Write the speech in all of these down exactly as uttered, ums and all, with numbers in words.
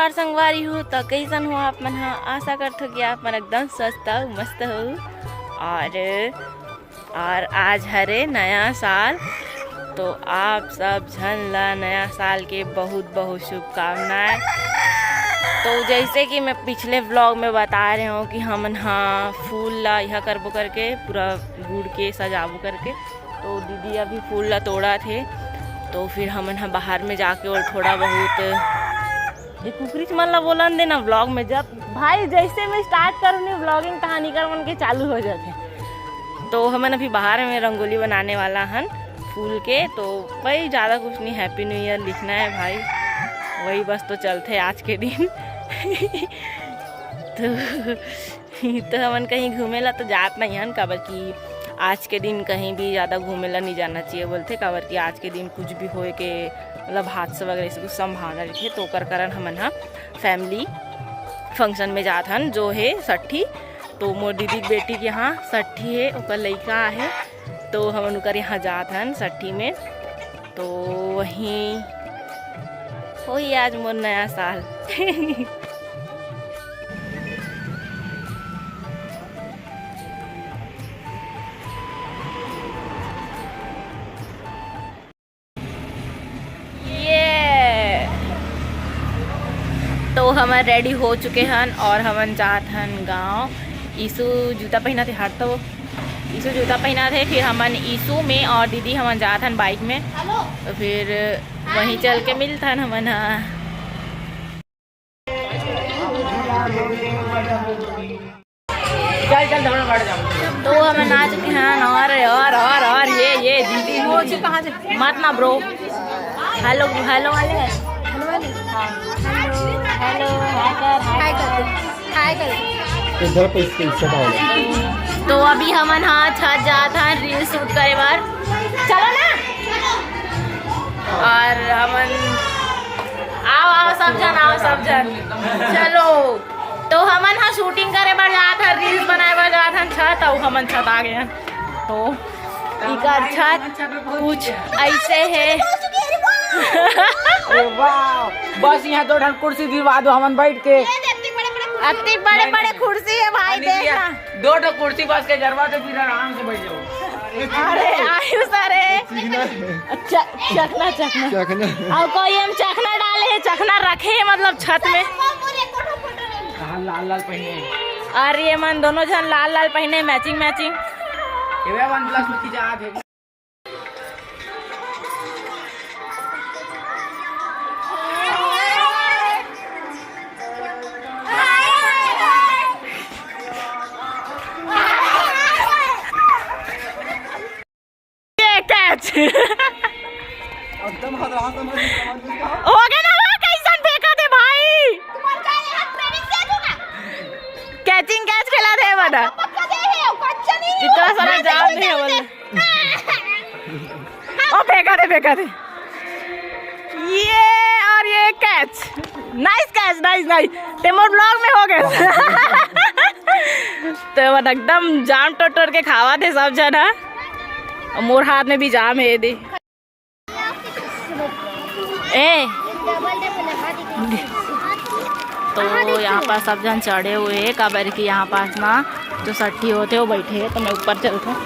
और संगवारी हो, तो कैसन हो आप मन ह? आशा करथो कि आप मन एकदम स्वस्थ हो, मस्त हो। और और आज हरे नया साल, तो आप सब झन ला नया साल के बहुत बहुत शुभकामनाएं। तो जैसे कि मैं पिछले व्लॉग में बता रहे हूँ कि हमन हा फूल ला यह करबो करके, पूरा गुड़ के सजाबो करके, तो दीदी अभी फूल ला तोड़त हे, तो फिर हमन हा बाहर में जाके और थोड़ा बहुत ये कुकरी मन ला बोलन देना व्लॉग में। जब भाई जैसे मैं स्टार्ट करूँ व्लॉगिंग, तहाँ निकर मन के चालू हो जाथे। तो हमन अभी बाहर में रंगोली बनाने वाला हन फूल के, तो भाई ज़्यादा कुछ नहीं, हैप्पी न्यू ईयर लिखना है भाई, वही बस तो चलथे आज के दिन। तो तो हमन कहीं घूमे ला तो जात नहीं हन, काबर कि आज के दिन कहीं भी ज़्यादा घूमे ला नहीं जाना चाहिए बोलथे, काबर कि आज के दिन कुछ भी होए के, मतलब, हादसा वगैरह ऐसे कुछ संभावना रहिथे, तो ओकर कारण हमन हा फैमिली फंक्शन में जात हन, जो है सट्ठी। तो मोर दीदी के बेटी के यहाँ सट्ठी है, ओकर लइका आहे, तो हमन ओकर यहाँ जात हन सट्ठी में। तो वहीं होई आज मोर नया साल। ये तो हमन रेडी हो चुके हन और हमन जात हन गांव। ईशु जूता पहना थे, हट तो ईशु जूता पहना थे, फिर हमन ईशु में और दीदी हमन जात हन बाइक में, तो फिर वहीं चल के मिलत हन हमन हा। तो हमन आ चुके हैं। और और और और ये ये दीदी, मत ना ब्रो। हेलो हेलो वाले हैं। हेलो वाले। हाँ। हेलो, हेलो, हाय कर, हाय कर। हाय कर। इधर पे इसके, इससे कहा। तो अभी हमन हा छत जात हन रील शूट करे बर। चलो ना। और हमन, आओ आओ सब जन, आओ सब जन। चलो। तो हमन हा शूटिंग करे बर जात हन, रील्स बनाए बर जात हन छत, अउ हमन छत आ गए हन। तो इकर छत कुछ ऐसे है। अरे वाह, बस यहाँ दो ठन कुर्सी दिलवा दो हमन बैठ के। अतिक बड़े बड़े कुर्सी है भाई, देख ना। दो ठो कुर्सी बस के जरवा दे, फिर आराम से बैठ जाओ। अरे आयुष, अरे अच्छा, चखना, चखना। चखना। अब कोई हम चखना डाले हैं, चखना रखे हैं, मतलब छत में। कहाँ लाल लाल पहने हैं? अरे ये मन दोनों जन लाल लाल पहने, मैचिंग मैचिंग। ये वन प्लस में खिंचा आते। ये कैच। एकदम हद रहा समझ, समझ नहीं रहा। हो गया ना, वो कैसन फेंका थे भाई। कैचिंग कैच खेला थे बता। इतना सारा जाम नहीं है बोले। ओ फेंका थे, फेंका थे। ये और ये catch. Nice catch, nice, nice. ते मोर ब्लॉग में हो गए। तो बता एकदम जाम टोट टोट के खावा थे सब जना। और मोर हाथ में भी जाम है, ये दे। ए। तो यहाँ पास सब जन चढ़े हुए हैं, काबर कि यहाँ पास ना जो सट्ठी होते वो बैठे हैं, तो मैं ऊपर चलता हूँ।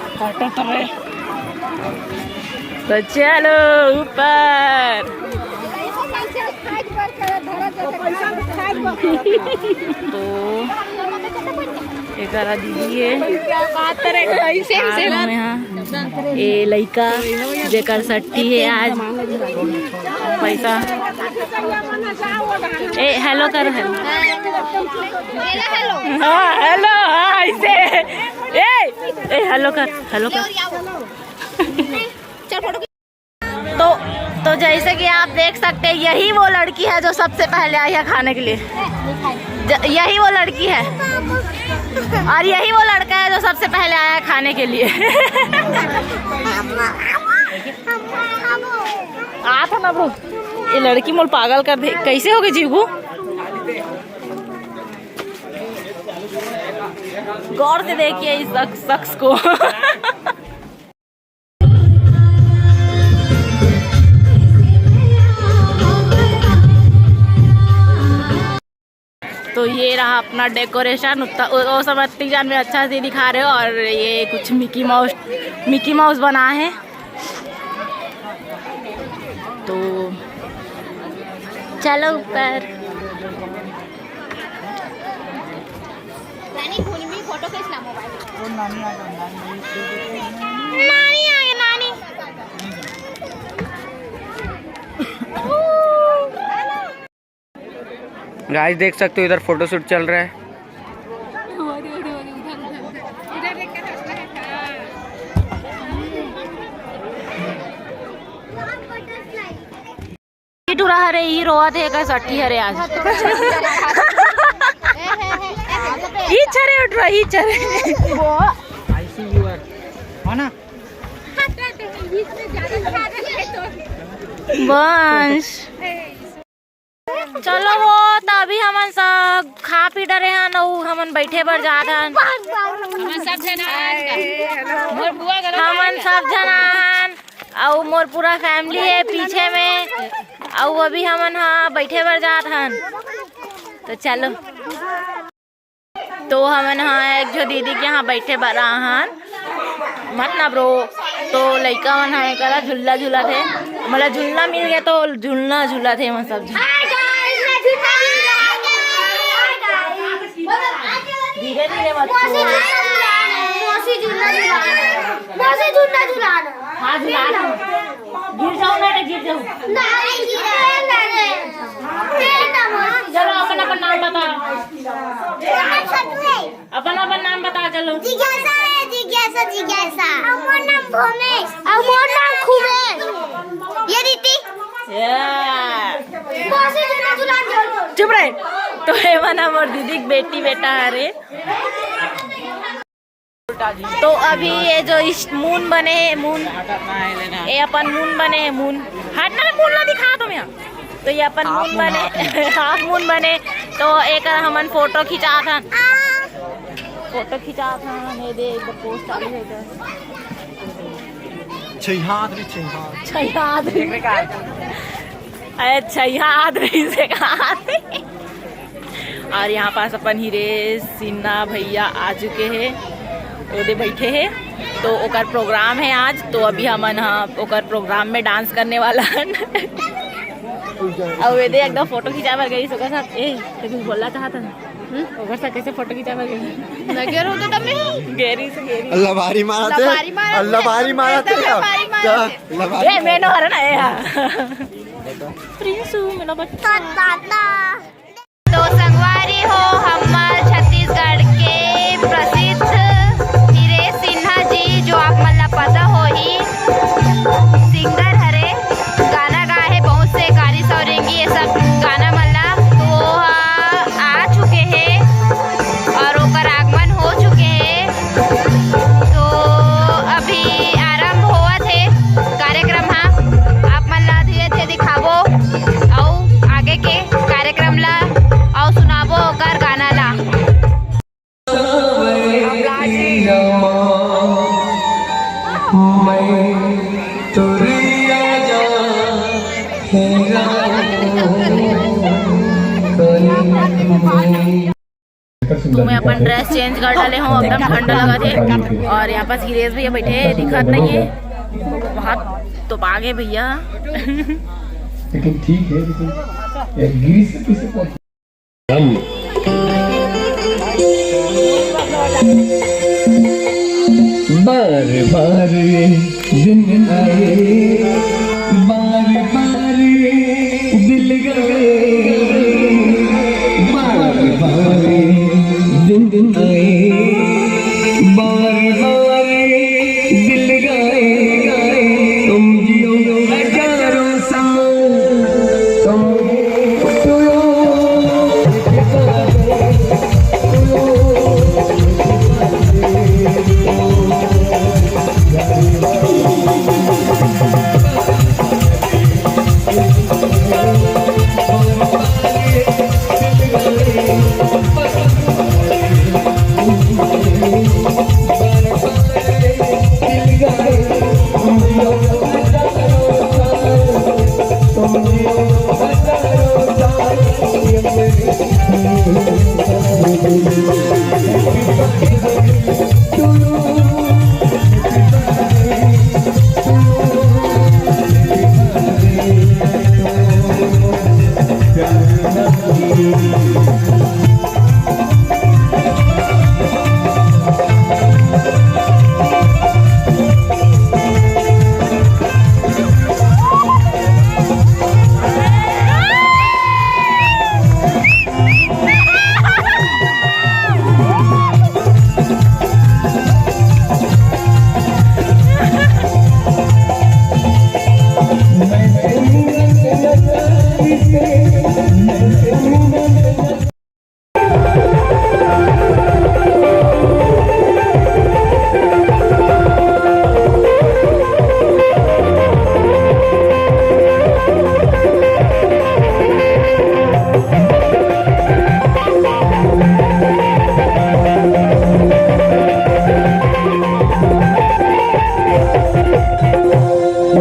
तो चलो ऊपर। तो एकरा दीदी है। क्या बात करे, ऐसे, ऐसे। आदमी है। ए लइका जेकर सट्ठी है आज। पैसा। ए हेलो कर, हेलो। हाँ हेलो, हाँ ऐसे। ए, ए हेलो कर, हेलो कर। तो तो जैसे कि आप देख सकते हैं, यही वो लड़की है जो सबसे पहले आई है खाने के लिए। ज, यही वो लड़की है और यही वो लड़का है जो सबसे पहले आया है खाने के लिए। आ था ना ब्रो, ये लड़की मोल पागल कर दे। कैसे हो गए जीवू? गौर से देखिए इस शख्स, शख्स को। तो ये रहा अपना डेकोरेशन। उतना वो, वो सब अत्ती जान में अच्छा से दिखा रहे हो। और ये कुछ मिकी माउस, मिकी माउस बना है। तो चलो ऊपर। नानी, फोन में फोटो खींच ला मोबाइल। नानी आ गई, नानी। गाइस, देख सकते हो, इधर फोटोशूट चल रहा है। ई टुरा हरे, ई रोवत हे, का सट्टी हरे आज। ई छरे उठ रहा, ई छरे। बंश। चलो वो, त अभी हमन सब खा पी डरे हन, अउ हमन बैठे बर जात हन। हमन सब झन आन का। मोर बुआ घलो हमन सब झन आन, अउ मोर पूरा फैमिली हे पीछे में, अउ अभी हमन हा बैठे बर जात हन। तो चलो। तो हमन ह एक झो दीदी के यहाँ बैठे बर आहन, मत ना ब्रो। तो लइका मन ह एकरा झुल्ला झुलत हे, मोला झुल्ला मिल गया तो झुल्ला झुलत हे, मन सब झन। धीरे धीरे मत छुआ। मौसी झूला झुलाना। हाँ, झुला दो। गिर जाओ ना, गिर जाओ। नहीं गिरे, नहीं। चलो, अपन अपन नाम बताओ। अपन अपन नाम बताओ, चलो। जिज्ञासा है, जिज्ञासा, जिज्ञासा। और मोर नाम भूमेश। और मोर नाम खुबेश। ये रीति। मौसी झूला झुला दो। चुप रहे। तो ये मन हमर दीदी के बेटी बेटा हरे। तो अभी ये जो इस मून बने हे, मून, ये अपन मून बने हे, मून। हट ना, मून ला दिखा तुम यहाँ। तो ये अपन मून बने, हाफ मून बने। तो एक हमन फोटो खिंचात हन, फोटो खिंचात हन। ये दे, एक पोस्ट चालू है इधर। छह हाथ रे, छह हाथ। छह हाथ रे। अरे, छह हाथ रे से कहा। और यहाँ पास अपन हीरे सिन्हा भैया आ चुके हे, ओदे बैठे हे। तो ओकर प्रोग्राम है आज, तो अभी हमन ह ओकर प्रोग्राम में डांस करने वाला हन। अउ एदे एकदम फोटो खिंचाए बर गई ओकर साथ। ए, तो कुछ बोलना चाहत हन? हम्म? ओकर साथ कैसे फोटो खिंचाए बर गई? मैं कह रहा हूँ तो तब मैं गेरी से गेरी। लबारी मारत हे। लबारी मारत हे। लबारी मारत हे। लबारी मारत हे। क्या? लबारी ए, मैं नो हरा ना, ए, हाँ। प्रिंसू, मेरा बच्चा। तो संगवारी हो, हमर छत्तीसगढ़ के प्रसिद्ध हीरे सिन्हा जी, जो आप मन ला पता होही, सिंगर हरे, गाना गाए हे बहुत से कारी सौरेंगी, ये सब गाना मन ला, तो वो ह आ चुके हे और ओकर आगमन हो चुके हे। तो अभी आरंभ होवत हे कार्यक्रम हा। आप मन ला धीरे-धीरे दिखाबो अउ आगे के कार्यक्रम ला अउ सुनाबो ओकर गाना ला। तो मैं अपन ड्रेस चेंज कर डाले हूँ, एकदम ठंड लगा थे। और यहाँ पास हीरेश भैया बैठे हैं, दिखत नहीं है, वहाँ तो भाग है भैया। लेकिन ठीक है, लेकिन एक गिरी से किसे हम बार बार ये दिन आए, बार बार ये दिल गए, बार बार ये दिन आए, बार बार ये दिल गए, तुम जियो हजारों साल, तुम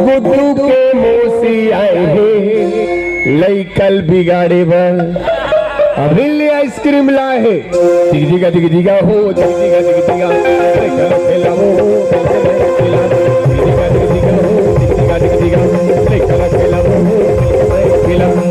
गुड्डू के मौसी आए हे लइका ल बिगाड़े बर, अभी ले आइसक्रीम लाए हे। दिग दिगा दिग दिगा हो, दिग दिगा दिग दिगा, लइका ल खेलाओ, लइका ल खेलाओ, दिग दिगा दिग दिगा हो, दिग दिगा दिग दिगा, लइका ल खेलाओ, लइका ल खेलाओ।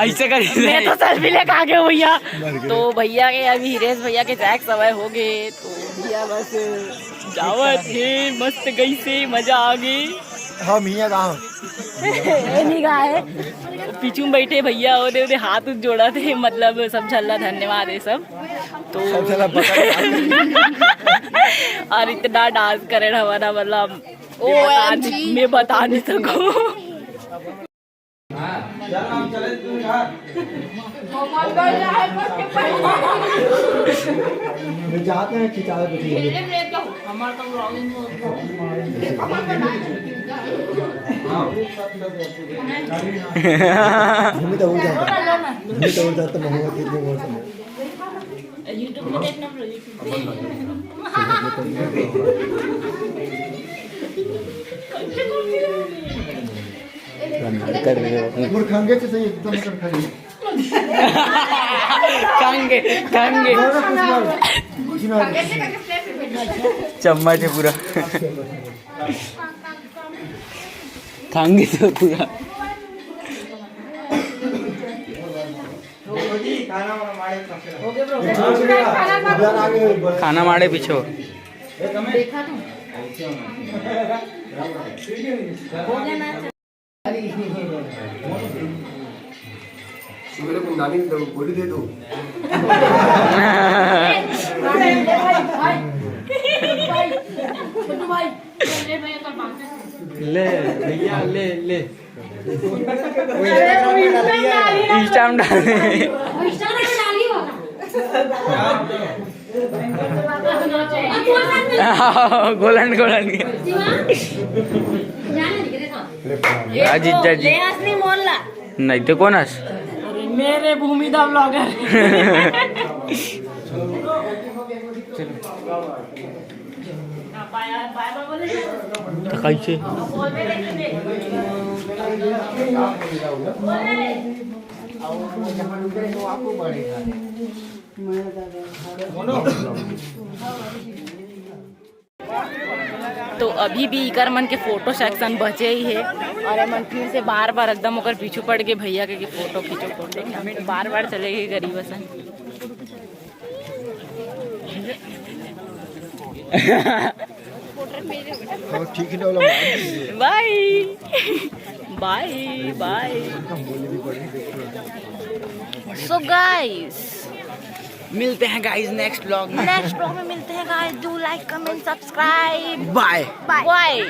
ऐसे कर मैं तो सेल्फी लेके आ गया भैया। तो भैया के अभी हिरेश भैया के जाए के समय हो गए, तो भैया बस जावत हे, मस्त गई से मजा आ गई। हम हिया गाँव। ये नहीं गा है। पीछू में बैठे भैया ओदे ओदे हाथ उठ जोड़ा थे, मतलब सब झल्ला धन्यवाद है सब। तो सब झल्ला पकड़। और इतना डांस करे हमारा, मतलब मैं बता नहीं सकूँ। जाते हैं खिंचावे पे। घूमी तो उड़ जाता, घूमी तो उड़ जाता, महुआ कितने वो सब। YouTube में देखना bro, YouTube में। कर रहे हो। और खंगे से सही एकदम कर खाली। खंगे, खंगे। चम्मच है पूरा। खंगे से पूरा। खाना माड़े पीछे हो। सुबह को नानी ने बोली दे दो। ले भैया, ले, ले। इंस्टा में डाले। गोलन, गोलन के। आ जीजा जी। नहीं तो कौन आस? मेरे भूमिदा ब्लॉगर। तो कैसे? तो अभी भी इकर मन के फोटो सेक्शन बचे ही है, और ये मन फिर से बार बार एकदम ओकर पीछू पड़ के भैया के, के फोटो खींचो, फोटो खींचो, बार बार चले गए गरीब असन। हाँ, ठीक है ना, वाला मार दीजिए। बाय। बाय, बाय। हम बोले भी पढ़े, देखो। So गाइस, मिलते हैं गाइस नेक्स्ट व्लॉग में। नेक्स्ट व्लॉग में मिलते हैं गाइस। Do like, comment, subscribe। Bye. Bye.